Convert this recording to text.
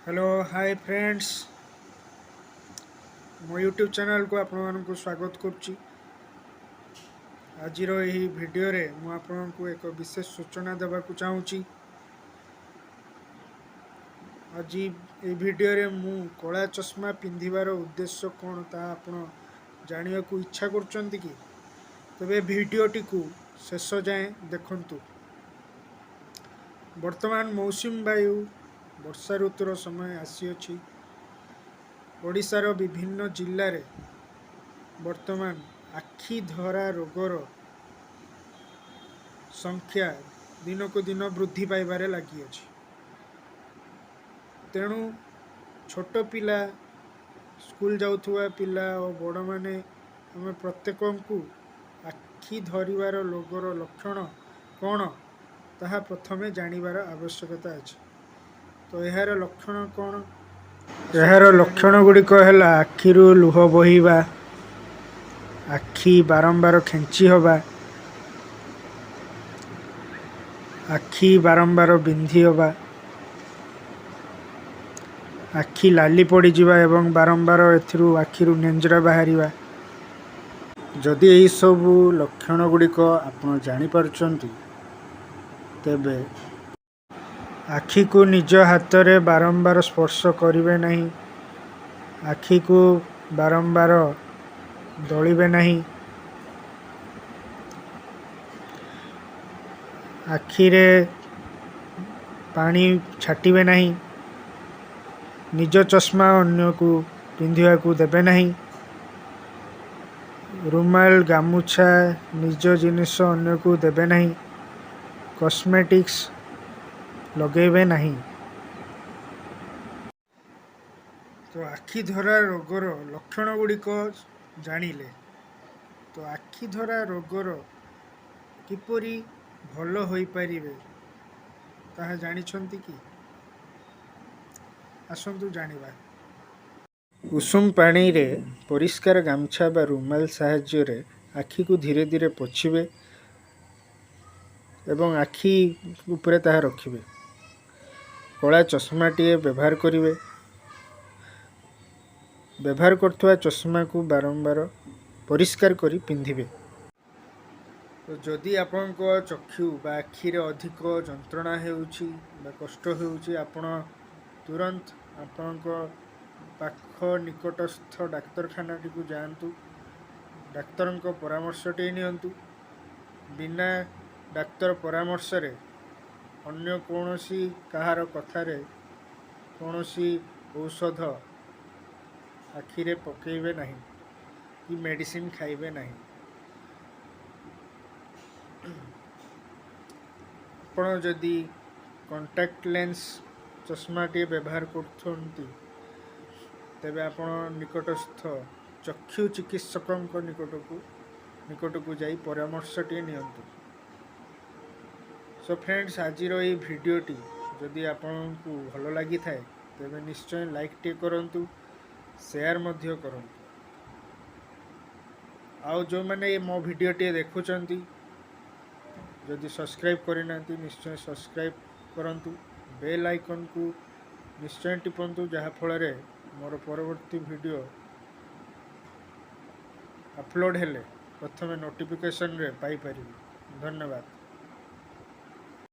Hello, ହାଏ friends, ମୋ YouTube ଚ୍ୟାନେଲ୍କୁ ଆପଣମାନଙ୍କୁ ସ୍ୱାଗତ କରୁଛି। ଆଜିର ଏହି ଭିଡ଼ିଓରେ ମୁଁ ଆପଣଙ୍କୁ ଏକ ବିଶେଷ ସୂଚନା ଦେବାକୁ ଚାହୁଁଛି। ଆଜି ଏହି ଭିଡ଼ିଓରେ ମୁଁ କଳା ଚଷମା ପିନ୍ଧିବାର ଉଦ୍ଦେଶ୍ୟ କ'ଣ, ତାହା ଆପଣ ଜାଣିବାକୁ ଇଚ୍ଛା କରୁଛନ୍ତି କି? ତେବେ ଭିଡ଼ିଓଟିକୁ ଶେଷ ଯାଏଁ ଦେଖନ୍ତୁ। ବର୍ତ୍ତମାନ ମୌସୁମୀ ବାୟୁ ବର୍ଷା ଋତୁର ସମୟ ଆସିଅଛି। ଓଡ଼ିଶାର ବିଭିନ୍ନ ଜିଲ୍ଲାରେ ବର୍ତ୍ତମାନ ଆଖି ଧରା ରୋଗର ସଂଖ୍ୟା ଦିନକୁ ଦିନ ବୃଦ୍ଧି ପାଇବାରେ ଲାଗିଅଛି। ତେଣୁ ଛୋଟ ପିଲା, ସ୍କୁଲ ଯାଉଥିବା ପିଲା ଓ ବଡ଼ମାନେ, ଆମେ ପ୍ରତ୍ୟେକଙ୍କୁ ଆଖି ଧରିବାର ରୋଗର ଲକ୍ଷଣ କ'ଣ, ତାହା ପ୍ରଥମେ ଜାଣିବାର ଆବଶ୍ୟକତା ଅଛି। ତ ଏହାର ଲକ୍ଷଣ କ'ଣ? ଏହାର ଲକ୍ଷଣ ଗୁଡ଼ିକ ହେଲା ଆଖିରୁ ଲୁହ ବୋହିବା, ଆଖି ବାରମ୍ବାର ଖେଞ୍ଚି ହେବା, ଆଖି ବାରମ୍ବାର ବିନ୍ଧି ହେବା, ଆଖି ଲାଲି ପଡ଼ିଯିବା ଏବଂ ବାରମ୍ବାର ଏଥିରୁ ଆଖିରୁ ନେଞ୍ଜରା ବାହାରିବା। ଯଦି ଏହିସବୁ ଲକ୍ଷଣ ଗୁଡ଼ିକ ଆପଣ ଜାଣିପାରୁଛନ୍ତି, ତେବେ ଆଖିକୁ ନିଜ ହାତରେ ବାରମ୍ବାର ସ୍ପର୍ଶ କରିବେ ନାହିଁ, ଆଖିକୁ ବାରମ୍ବାର ଦଳିବେ ନାହିଁ, ଆଖିରେ ପାଣି ଛାଟିବେ ନାହିଁ, ନିଜ ଚଷମା ଅନ୍ୟକୁ ପିନ୍ଧିବାକୁ ଦେବେ ନାହିଁ, ରୁମାଲ, ଗାମୁଛା, ନିଜ ଜିନିଷ ଅନ୍ୟକୁ ଦେବେ ନାହିଁ, କସ୍ମେଟିକ୍ସ ଲଗାଇବେ ନାହିଁ। ତ ଆଖି ଧରା ରୋଗର ଲକ୍ଷଣ ଗୁଡ଼ିକ ଜାଣିଲେ, ତ ଆଖି ଧରା ରୋଗର କିପରି ଭଲ ହୋଇପାରିବେ, ତାହା ଜାଣିଛନ୍ତି କି? ଆସନ୍ତୁ ଜାଣିବା। ଉଷୁମ ପାଣିରେ ପରିଷ୍କାର ଗାମୁଛା ବା ରୁମାଲ ସାହାଯ୍ୟରେ ଆଖିକୁ ଧୀରେ ଧୀରେ ପୋଛିବେ ଏବଂ ଆଖି ଉପରେ ତାହା ରଖିବେ। କଳା ଚଷମାଟିଏ ବ୍ୟବହାର କରିବେ। ବ୍ୟବହାର କରୁଥିବା ଚଷମାକୁ ବାରମ୍ବାର ପରିଷ୍କାର କରି ପିନ୍ଧିବେ। ତ ଯଦି ଆପଣଙ୍କ ଚକ୍ଷୁ ବା ଆଖିରେ ଅଧିକ ଯନ୍ତ୍ରଣା ହେଉଛି ବା କଷ୍ଟ ହେଉଛି, ଆପଣ ତୁରନ୍ତ ଆପଣଙ୍କ ପାଖ ନିକଟସ୍ଥ ଡାକ୍ତରଖାନାଟିକୁ ଯାଆନ୍ତୁ, ଡାକ୍ତରଙ୍କ ପରାମର୍ଶଟିଏ ନିଅନ୍ତୁ। ବିନା ଡାକ୍ତର ପରାମର୍ଶରେ ଅନ୍ୟ କୌଣସି କାହାର କଥାରେ କୌଣସି ଔଷଧ ଆଖିରେ ପକାଇବେ ନାହିଁ କି ମେଡ଼ିସିନ ଖାଇବେ ନାହିଁ। ଆପଣ ଯଦି କଣ୍ଟାକ୍ଟ ଲେନ୍ସ ଚଷମାଟିଏ ବ୍ୟବହାର କରୁଛନ୍ତି, ତେବେ ଆପଣ ନିକଟସ୍ଥ ଚକ୍ଷୁ ଚିକିତ୍ସକଙ୍କ ନିକଟକୁ ଯାଇ ପରାମର୍ଶଟିଏ ନିଅନ୍ତୁ। ସୋ ଫ୍ରେଣ୍ଡସ୍, ଆଜିର ଏଇ ଭିଡ଼ିଓଟି ଯଦି ଆପଣଙ୍କୁ ଭଲ ଲାଗିଥାଏ, ତେବେ ନିଶ୍ଚୟ ଲାଇକ୍ଟିଏ କରନ୍ତୁ, ସେୟାର ମଧ୍ୟ କରନ୍ତୁ। ଆଉ ଯେଉଁମାନେ ମୋ ଭିଡ଼ିଓଟିଏ ଦେଖୁଛନ୍ତି, ଯଦି ସବସ୍କ୍ରାଇବ୍ କରିନାହାନ୍ତି, ନିଶ୍ଚୟ ସବସ୍କ୍ରାଇବ୍ କରନ୍ତୁ। ବେଲ୍ ଆଇକନ୍କୁ ନିଶ୍ଚୟ ଟିପନ୍ତୁ, ଯାହାଫଳରେ ମୋର ପରବର୍ତ୍ତୀ ଭିଡ଼ିଓ ଅପଲୋଡ଼ ହେଲେ ପ୍ରଥମେ ନୋଟିଫିକେସନରେ ପାଇପାରିବେ। ଧନ୍ୟବାଦ।